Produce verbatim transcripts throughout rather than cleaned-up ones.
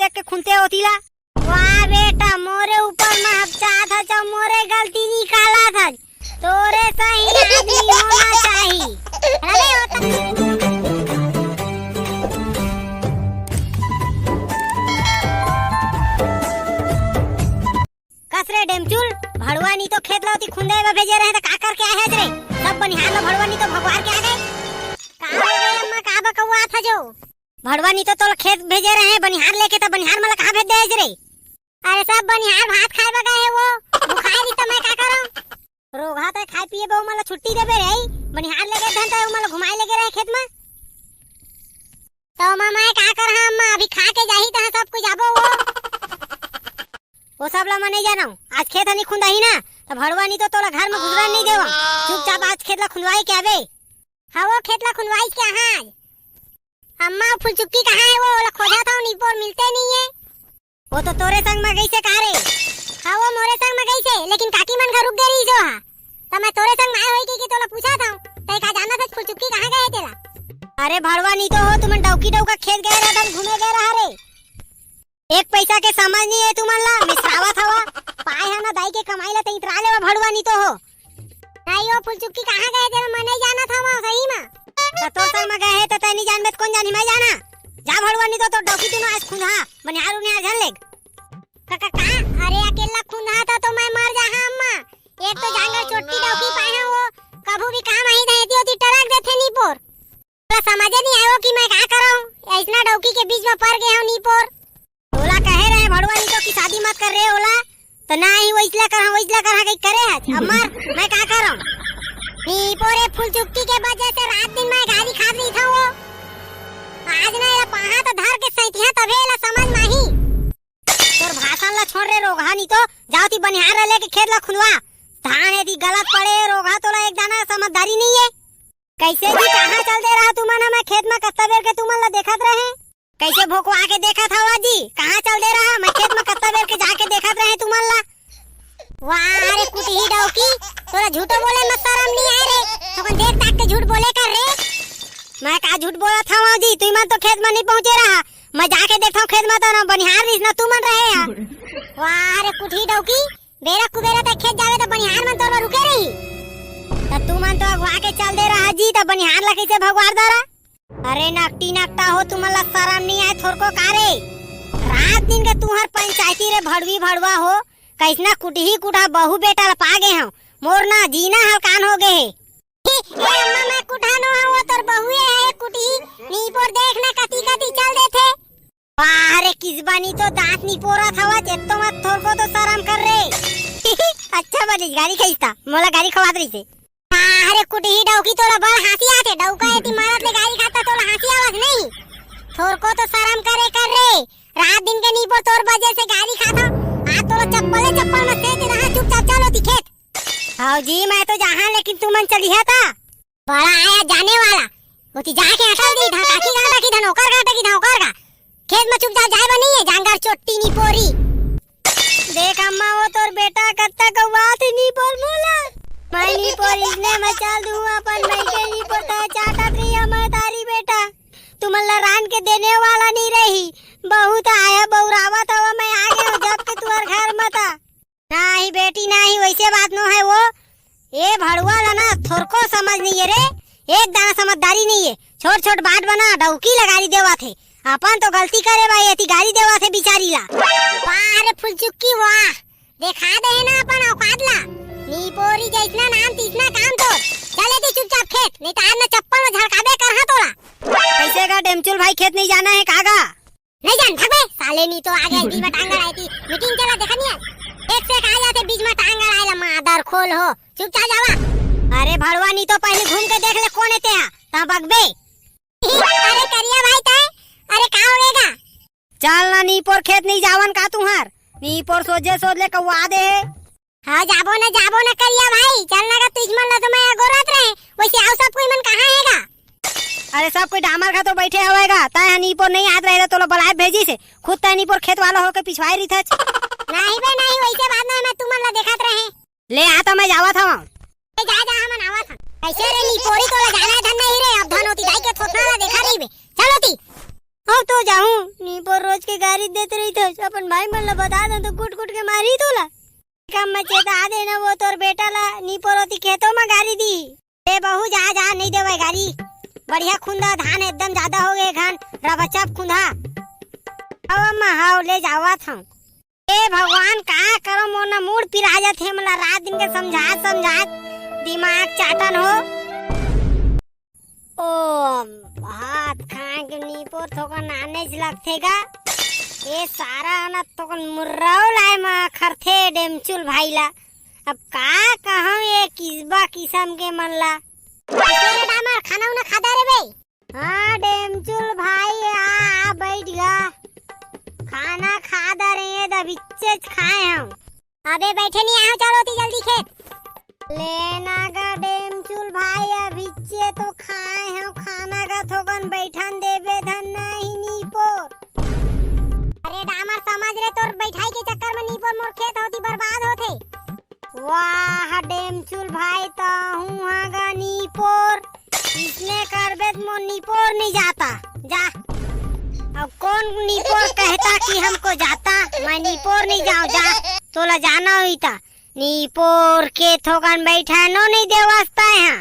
के खुंदे ओती ला। वाह बेटा, मोरे ऊपर में हपचात हच, मोरे गलती निकालत हच। तोरे सही आदमी होना चाही। अरे होता। कस रे डेमचुल, भड़वा नी तो खेत ला ओती खुंदे बर भेजे रहे त का करके आए हच रे? सब बनिहार ला भड़वा नी तो भगवार के आ गए। का हो गए अम्मा, का बकवात हच जो? भड़वा नी तो तोला खेत भेजे रहे बनिहार लेके, त बनिहार मन ला कहाँ भेज दे हच रे? अरे सब बनिहार भात खाए बर गए हे वो, भुखाए रही त मैं का करूं? रोगहा तय खाए पिए बर ओमन ला छुट्टी देबे रे, बनिहार लेगे धन तय ओमन ला घुमाए लेगे रहे खेत में। तो मामा, मैं का करहा अम्मा, अभी खा के जाही तहाँ सब कुछ जाबो वो। वो सब ला मैं नहीं जानव, आज खेत हनी खुंदाही ना, त भड़वा नी तो तोला घर में घुसरन नहीं देवा। चुपचाप आज खेत ला खुंदवाए के आबे। हाँ, वो खेत ला खुंदवाई के हाँ आज। अम्मा, वो फुलचुक्की कहाँ है? वो ओला खोजत हूँ, नीपोर मिलते नहीं है। वो तो तोरे संग में गई से का रे? हाँ, वो मोरे संग में गई से, लेकिन काकी मन घर रुक गए रही जो हा। तो मैं तोरे संग में आए होई कि, कि तोला पूछा था, तय का जाना था फुलचुक्की कहाँ गए है तेला? अरे भड़वा नी तो हो, तुमन डौकी डौका खेत गए रहा, तुम घूमे गए रहा रे। एक पैसा के समझ नहीं है तुमन ला, मिसरावत हवा। पाए है ना दाई के कमाई ला, तई इतरा लेवा भड़वा नी तो हो। नहीं, वो फुलचुक्की कहाँ गए, तेरा मैं नहीं जाना था वहाँ सही में। त तोर संग में गए है, त तय नहीं जानबे, त कौन जानी, मैं जाना। जा भड़वा नी तो, तोर डौकी तीनों आज खुंदहा, बनिहार उनिहार झन लेग। का, का, का? अरे अकेला खुंदहा था तो मैं मर जाहा अम्मा। एक तो जांगर चोट्टी डौकी पाए हैं वो, कभू भी काम आही था, एती ओती टरक देथे नीपोर। तोला समझे नहीं आयो कि मैं का करहूँ, ऐसना डौकी के बीच में पर गए हूँ नीपोर। तोला कहे रहे भड़वा नी तो कि शादी मत कर रे ओला, तो ना ही वैसला करहा, वैसला करहा कहीं करे है। अब मर, मैं का करहूँ? नीपोर ए फुलचुक्की के वजह से रात दिन मैं गाली खात रही था वो। आज ना ये पाहा तो धर के सैतिहा तभे एला समझ माही। तोर भाषण ला छोड़ रे रोगहा, नी तो जाओ ती बनिहार ला लेके खेत ला खुंदवा। धान एती गलत पड़े रोगहा, तोला एक दाना समझदारी नहीं है। कैसे जी कहाँ चल दे रहा तुमन? मैं खेत में कत्ता बेर के तुमन ला देखत रहे। कैसे भोकवा के देखत हवा जी? कहाँ चल दे रहा? मैं खेत में कत्ता बेर के जाके देखत रहे तुमन ला। वाह रे कुटही डौकी, तोला झूठो बोले में शरम नहीं आए रे? थोकन देख ताक के झूठ बोले कर रे। मैं का झूठ बोलत हवा जी? तुमन तो खेत में नहीं पहुँचे रहा, मैं जाके देखत हूँ खेत में तो ना बनिहार रहिस ना तुमन रहे हा। वाह रे कुटही डौकी, बेरा कुबेरा तक खेत जावे त बनिहार मन तोर बर रुके रही। त तुमन तो अगवा के चल दे रहा जी, त बनिहार ला कैसे भगवार दारा? अरे नकटी नकटा हो, तुमन ला शरम नहीं आए थोरको का रे? रात दिन के तुहर पंचायती रे भड़वी भड़वा हो, कैसना कुटही कुटहा बहू बेटा ला पा गे हव, मोर ना जीना हलकान हो गे हे। ए अम्मा, मैं कुटहा नो हव, वो तोर बहुए है कुटही, नीपोर देख ना कती कती चल देथे। वाह रे किसबा, नी तो दांत नीपोरत हवच, एत्तो मत थोरको तो शरम कर रे। अच्छा बनिस गारी खइस ता, मोला गारी खवात रहिसे। वाह रे कुटही डौकी, तोला बड़ हाँसी आथे, डौका एती मरत ले गारी खाता तोला हाँसी आवत नहीं? थोरको तो शरम करे कर रे, रात दिन के नीपोर तोर वजह से गारी खात हव, आज तोला चप्पले चप्पल में सेंत देहा, चुपचाप चल ओती खेत। हव जी, मैं तो जाहा, लेकिन तुमन चलिहा ता। बड़ा आया जाने वाला। ओती जाके अटल दी, धन काकी गांव की धन ओकर गांव की धन ओकर गांव। खेत में चुपचाप जाए बर नहीं है, जांगर चोट्टी नीपोरी। देख अम्मा, वो तोर बेटा कत्ता कौवाथे नीपोर मोला। मैं नीपोर इसने मैं चल दूं अपन, मैं के नीपोर तय चाटत रही है मैं तारी बेटा। तुमन ला रान के देने वाला नहीं रही। बहुत आया बौरावत हवा, मैं आ गया हूँ जब के तुहर घर मता। नाही बेटी नाही, वैसे बात नो है वो। ए भड़ुआ ला ना थोरको समझ नहीं है रे, एक दाना समझदारी नहीं है। छोट छोट बात बना डौकी ला गारी देवा थे, अपन तो गलती करे भाई, एती गारी देवा थे बिचारी ला। वाह रे फुलचुक्की वाह, देखा दे है ना अपन औकात ला। नीपोरी जैसना नाम तीसना काम तो। चले दी चुपचाप खेत, नहीं तो आज ना चप्पल में झड़काबे करहा तोला। कैसे गा डेमचुल भाई, खेत नहीं जाना है का गा? नहीं जान, भाग बे, साले नी तो आ गया, बीच में टांग अड़ाई थी, मीटिंग चला, देखा नहीं है? एक से एक आ जाते, बीच में टांग अड़ाए ला, मादर खोल हो, चुपचाप जावा। अरे भड़ुआ, नी तो पहले घूम के देख ले, कौन है तेहा, ता बकबे। अरे करिया भाई तय, अरे का हो गएगा? चल ना, नीपोर खेत नहीं जावन का तुहार, नीपोर सोझे सोझ ले कौआ दे है। हाँ, जाबो ना, जाबो ना करिया भाई, चल ना गा, तुझ मन ला तो मैं अगोरत रहे, वैसे आओ सब कोई मन कहाँ है गा? अरे सब कोई डामर खा तो बैठे हवे गा, तय ह नीपोर नहीं आत रहे, तोला बलाए भेजी से, खुद तय नीपोर खेत वाला होके पिछवाए रही थच। नहीं बे नहीं, वैसे बात ना, मैं तुमन ला देखत रहे। ले आ तो मैं जावत हवं। ए, जा, जा, हमन आवत हन। कैसे रे नीपोरी, तोला जाना है धन नहीं रे, अब धन होती दाई के थोथना ला देखा नहीं बे, चल होती। अब तो जाहूं, नीपोर रोज के गारी देत रहिथे, अपन भाई मन ला बता दे तो कुट कुट के मारी तोला। कम में चेता देना वो तोर बेटा ला, नीपोर ओती खेतों में गारी दी। ए बहू, जा, जा, नहीं देवे गारी। बढ़िया खुंदा धान एकदम ज्यादा हो गए घन, रबचप खुंदा। अब अम्मा, हाव, ले जावत हूँ। ए भगवान, का करो, मोर ना मूड पिरा जात हे, मोला रात दिन के समझात समझात दिमाग चाटन हो। ओ, भात खाए के नीपोर थोकन आनेच लगथे गा। ए सारा ना थोकन मुर्राओ लाए म खरथे डेमचुल भाई ला। अब का कहूँ ये किसबा किसम के मन ला। अरे डामर, खाना उना खादा रे बे? हाँ डेमचुल भाई, आ, आ बैठ गा। खाना खादा रे, ये दबिच्चेच खाए हम। अबे बैठे नहीं आए हो, चलो ती जल्दी खेत। लेना गा डेमचुल भाई, अभिच्चे तो खाए हो खाना गा, थोकन बैठन देबे धन नहीं नीपोर। अरे डामर समझ रे, तोर बैठाई के चक्कर में नीपोर मोर खेत होती बर्बाद होथे। वाह डेमचुल भाई, तहूँ हा गा नीपोर, इसने करबे त मोर नीपोर नहीं जाता, जा। अब कौन नीपोर कहता कि हमको जाता, मैं नीपोर नहीं जाऊँ, जा, तोला जाना हुई ता। नीपोर के थोकन बैठा नो नहीं देवस्ता है।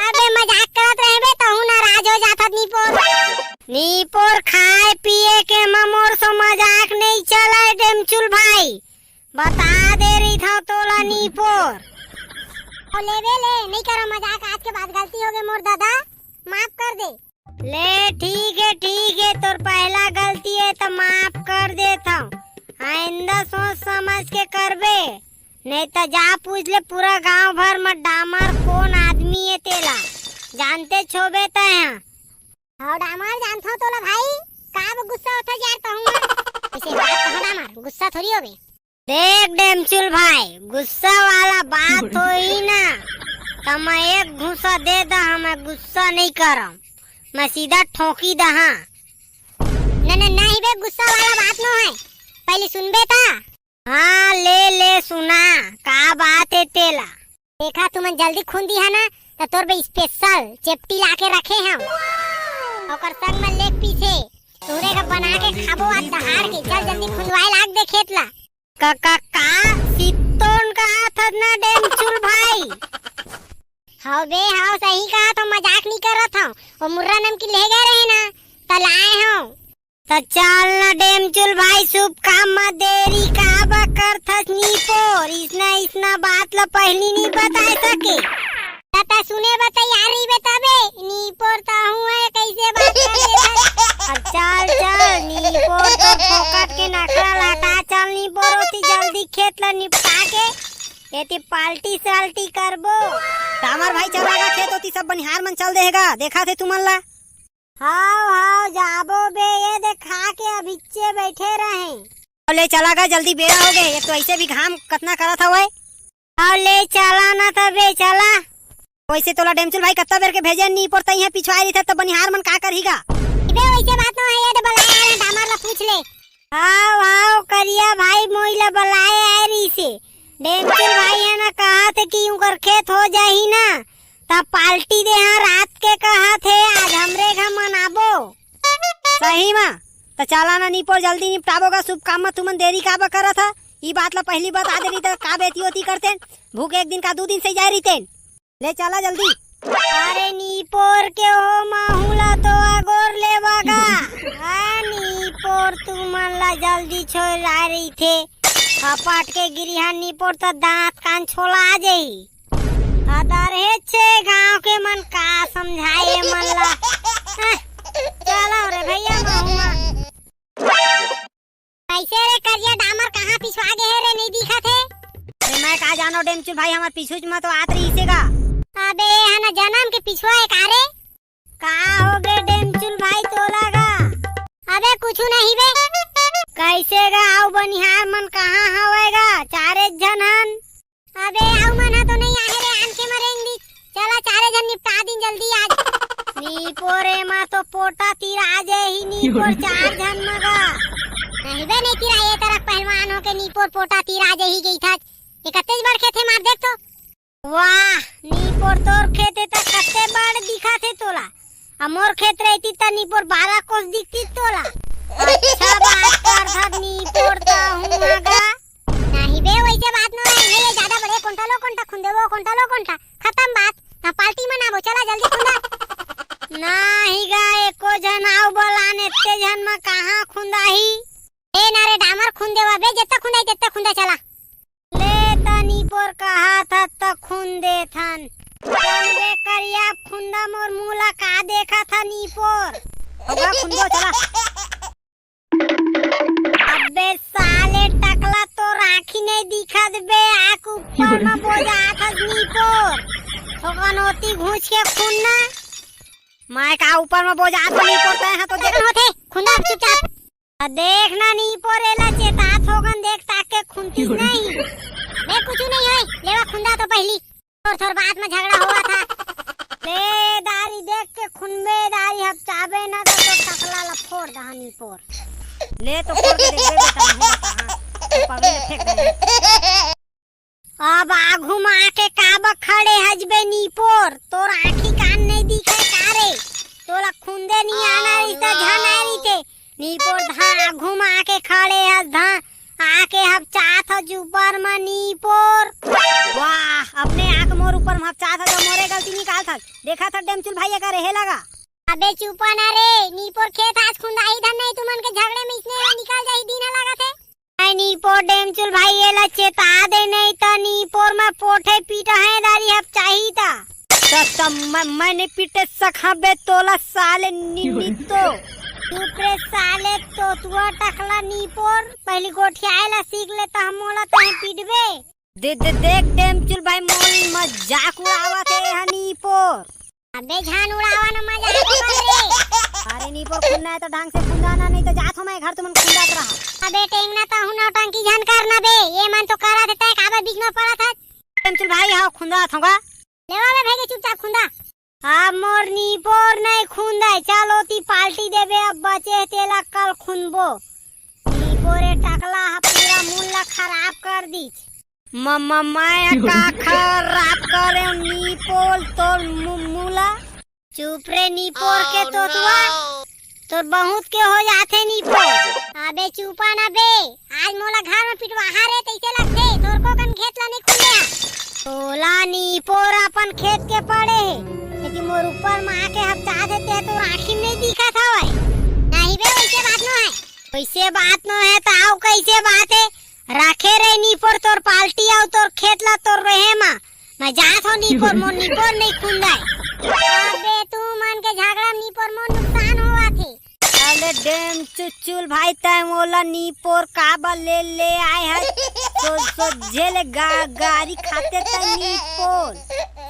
अबे मजाक करत रहे बे, तहूँ नाराज हो जाता नीपोर। नीपोर खाए पिए के म मोर सो मजाक नहीं चले डेमचुल भाई, बता दे रही था तोला नीपोर। ओ ले बे ले, नहीं करो मजाक, आज के बाद गलती हो गई मोर दादा, माफ कर दे। ले ठीक है, ठीक है, तोर पहला गलती है तो माफ कर देत हूँ। आइंदा सोच समझ के करबे, नहीं तो जा पूछ ले पूरा गांव भर में डामर कौन आदमी है तेला, जानते छोबे तय। हाँ डामर जानत हूँ तोला भाई, का अब गुस्सा होता यार कहूँ। इसे बात कहो डामर, गुस्सा थोड़ी होबे। देख डेमचुल भाई, गुस्सा वाला बात होही ना, त मैं एक घूंसा दे दहा, मैं गुस्सा नहीं करम, मैं सीधा ठोकी दहा। न, न, नहीं बे, गुस्सा वाला बात नो है, पहले सुनबे ता। हाँ, ले, ले सुना, का बात है तेला? देखा, तुमन जल्दी खुंदी है ना, त तोर बे special चेपटी ला के रखे हम। ओकर संग में लेग पीस हे, तोरे का बना के खाबो आज दहाड़ के। चल जल्दी खुंदवाए लाग दे खेत ला। का, का, का? सित्तोन का हाथ ना डेमचुल भाई? हाव बे, हाव, सही कहा, तो मजाक नहीं करत हूँ। वो मुर्रा नमकीन ले गए रहे ना, त लाए हूँ। त चल ना डेमचुल भाई, शुभ काम म देरी काबर करथस नीपोर? इसना, इसना बात ल पहिली नी बताए सके। त, त सुने बर तैयार रहिबे तबे, नीपोर त हूँ है, कैसे बात कर देथस? अब चल, चल, नीपोर तो फोकट के नखरा ल हटा, चल नीपोर ओती जल्दी खेत ल निपटा के एती पाल्टी साल्टी करबो। डामर भाई चला गा खेत ओती, सब बनिहार मन चल देहेगा, देखा थे तुमन ला। हाव, हाव, जाबो बे, ये देखा के अभिच्चे बैठे रहे। ले चला गा, जल्दी बेरा हो गए, एक तो ऐसे भी घाम कतना करत हवय। हाव, ले चला ना तबे, चला। वैसे तोला डेमचुल भाई कत्ता बेर के भेजे नी, पर तइहा पिछवाए रहिथे त बनिहार मन का करही गा? बे, वैसे बात न है, ये तो बलाए आए हैं, डामर ला पूछ ले। हाव, हाव, करिया भाई मोई ला बलाए आए रहिसे। डेमचुल भाई है ना, कहा थे कि उनकर खेत हो जाही ना, त पाल्टी दे हाँ रात के कहा थे, आज हमरे घर मनाबो। सही मा? त चला ना नीपोर, जल्दी निपटाबो गा, शुभ काम मा तुमन देरी काबर करत हा? ई बात ला पहिली बता दे रही त का बेती ओती करतेन, भूख एक दिन का दू दिन से जाए रहितेन। ले चला जल्दी। अरे नीपोर के हो माहूला तो अगोर लेवा गा। हाँ नीपोर तुमन ला जल्दी छोड़ आ रही थे। खपाट के गिरिहा नीपोर त दांत कान छोला आ जाही। अदर हे छे गांव के मन का समझाए मन ला। हाँ, चलो रे भैया महुआ। कैसे रे करिया डामर कहाँ पिछवा गे हे रे, नहीं दिखत हे? अरे मैं का जानो डेमचुल भाई, हमर पीछू मा तो आत रहिसे गा। अबे ये है ना जनम के पिछवा है का रे? का हो गे डेमचुल भाई तोला गा? अबे कुछु नहीं बे। कैसे गा, अउ बनिहार मन कहाँ हवय गा? चारे झन हन। अबे, अउ मन ह तो नहीं आहे रे, आन के मरेंगी। चला, चारे झन निपटा दिन जल्दी आज। नीपोरे मा तो पोटा तीर आ जाए ही, नीपोर चार झन मगा। नहीं बे, नहीं तीर आए, तरह पहलवान होके नीपोर पोटा तीर आ जाए ही गई था। ये कत्ते बड़ खेत हे, मार देख तो। वाह, नीपोर तोर खेत हे त कत्ते बड़ दिखा थे तोला। अब मोर खेत रहितिस त नीपोर बारह कोस दिखतिस तोला। अच्छा बात करथस नीपोर त हूँ गा। नहीं बे, वइसे बात नोहे। नहीं, ये ज्यादा बड़े कोंटा लो कोंटा खुंदे, वो कोंटा लो कोंटा। खतम बात। ना पाल्टी म ना बो, चला जल्दी खुंदा। नहीं गा, एको झन आउ बलान, एते झन म कहाँ खुंदाही? ए ना रे, डामर खुंद देवा बे, जत्ता खुंदाही तत्ता खुंदा, चला। ले त नीपोर कहत हस त खुंद देथन। चल बे करिया, खुंदा मोर मुँह ला का देखत हस नीपोर। होगा खुंदो, चला। अबे साले टकला, तोर आँखी नहीं दिखत बे, आँख ऊपर म बोजात हस नीपोर। थोकन ओती घुंच के खुंद ना। मैं का ऊपर म बोजात हँव नीपोर, तैं ह तो देख। होथे, खुंदा चुपचाप। आ देख ना नीपोर, एला चेतात होगन, देख ताक के खुंदतिस नहीं। बे कुछु नहीं होय, लेवा खुंदा तो पहिली। थोर थोर बात म झगड़ा होवत हे। ले दारी देख के खुंदबे दारी, हपचाबे ना त तोर टकला ला फोर दहा नीपोर। ले तो फोर के देखबे बेटा, नहीं बता, हाँ, तो पगड़ी में फेंक दे। अब आघू म आके काबर खड़े हस बे नीपोर, तोर आँखी कान नहीं दिखे का रे? तोला खुंदे नहीं आना रहिस त झन आय रहिते। नीपोर धा आघू म आके खड़े हस धा, आके हपचात हस ऊपर म नीपोर। वाह, अपने आके मोर ऊपर म हपचात हस त मोरे गलती निकालत हस। देखत हस डेमचुल भाई एकर रेहे लगा। अबे चुप ना रे, नीपोर खेत आज खुंदाही धन नहीं, तुमन के झगड़े में इसने निकल जाही दिन ह लागत हे। नहीं नीपोर डेमचुल भाई, एला चेता दे, नहीं त नीपोर म पोठे पीटा है दारी हपचाही त। त, त मैं, मैं नहीं पीटे सकहा बे तोला साले नी-, नीतो। चुप रे साले तोतुआ टकला नीपोर, पहली गोठियाए ला सीख ले त हम मोला तहे पीटबे। दे, दे, देख डेमचुल भाई, मोर मजाक उड़ावत हे ह नीपोर। अबे झन उड़ावा न मजाक कर रे। अरे नीपोर खुंदना हे त ढंग से खुंदा ना, नहीं त जात हँव मैं घर, तुमन खुंदात रहा। अबे टेंगना तहूँ नौटंकी झन कर ना बे, ये मन तो करत हे, तैं काबर बीच म पड़त हस? डेमचुल भाई, हाँ खुंदात हँव गा। लेवा बे भाई के चुपचाप खुंदा। अब मोर नीपोर नहीं खुंदाय, चल ओती पाल्टी देबे, अब बचे हे तेला कल खुंदबो। नीपोर ए टकला ह पूरा मुँह ला खराब कर दीस। म-, म-, मैं का खराब करेंव नीपोर तोर मु-, मुँह ला? चुप रे नीपोर के तोतुआ, तोर बहुत के हो जाथे नीपोर। अबे चुपा ना बे, आज मोला घर म पिटवाहा रे तइसे लगथे, थोरको कन खेत ला नहीं खुंदे हा। तोला नीपोर अपन खेत के पड़े हे, लेकिन मोर ऊपर म आके हपचात हे ते तोर आँखी म नहीं दिखत हवय। नहीं बे, वइसे बात नोहे। वइसे बात नोहे त अउ कइसे बात हे? रखे रे नीपोर तोर पाल्टी अउ तोर खेत ला तोर रेहे म। मैं जात हँव नीपोर, मोर नीपोर नहीं खुंदाय। अबे तुमन के झगड़ा म नीपोर मोर नुकसान होवत हे। अरे डेमचुल भाई, तैं मोला नीपोर काबर ले, ले आय हस? सो, सोझे ले गा-, गारी खाते तैं नीपोर।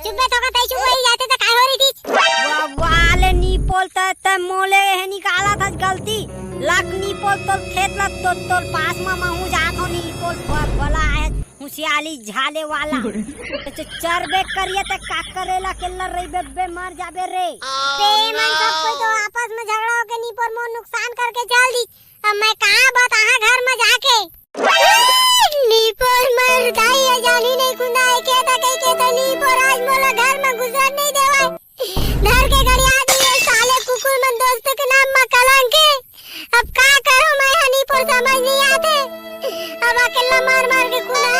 चुप बे, तोका तैं चुप होई जाते त काय हो रही थी? वाह, वाह ले नीपोर, तैं, तैं मोले हे निकालत हस गलती। लाख नीपोर तोर खेत ला तो, तोर पास म महूँ जात हँव नीपोर, ब-, बला आय हस। हुसियाली झाले वाला। च-, च-, चरबे करिया त का करेला केल्ला रहिबे बे, मर जाबे रे। बे मन सब कोई तो आपस म झगड़ा होके नीपोर मोर नुकसान करके चल दीस। अब मैं कहाँ बताहा घर म जाके? नीपोर मर दाई, ये जानी नहीं खुंदा हे के त कही के त नीपोर आज मोला घर म घुसर नहीं देवय। धर के गड़िया दिए साले कुकुर मन, दोस्त के नाम म कलंक हे। अब का करो मैं हनी पर समझ नहीं आते। अब अकेला मार मार के खुला।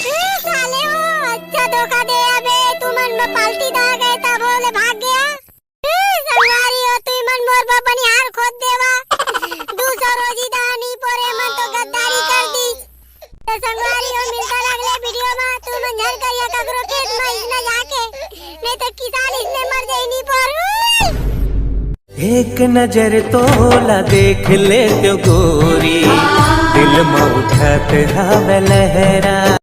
ए साले हो, अच्छा धोखा दे अबे, तुमन में पाल्टी दा गए तब होले भाग गया। ए संगवारी हो, तुमन मोर बर बनिहार खोद देवा। दू सौ रोजी दा नी पोरे मन तो गद्दारी कर दी। त संगवारी हो, मिलथन अगले वीडियो म। तुमन झन करिया ककरो खेत म इसना जाके, नहीं त किसान इसने मर जाई नी पोर। एक नजर तोला देख ले तो गोरी, दिल म उठत हवे लहरा।